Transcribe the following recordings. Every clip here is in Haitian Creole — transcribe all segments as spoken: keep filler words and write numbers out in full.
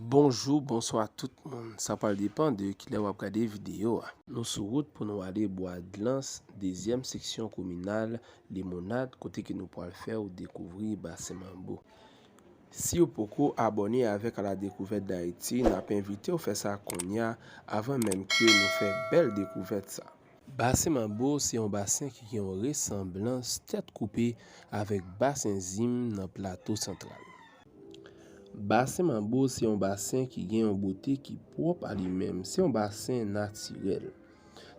Bonjou, bonswa tout moun. Sa pral depann de kilè w ap gade videyo a. Nou sou wout pou nou ale Bwa Dlans, dezyèm seksyon kominal Limonad, kote ke nou pral fè w dekouvri Basen Manbo. Si w poko abòne avèk A la Découverte d'Haïti, n ap envite w fè sa kounye a, avan menm ke nou fè bèl dekouvèt sa. Basen Manbo se yon basen ki gen yon resanblans tèt koupe avèk basen Zim nan Plato Santral. Basen Manbo se yon basen ki gen yon bote ki pwòp a li menm. Se yon basen natirèl.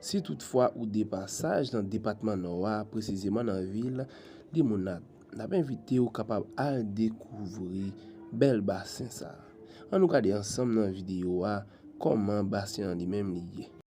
Si toutfwa ou de pasaj nan depatman Nò a, presizeman nan vil Limonad, n ap envite w kapab al dekouvri bèl basen sa a. Ann nou gade ansanm nan videyo a kòman basen an li menm li ye.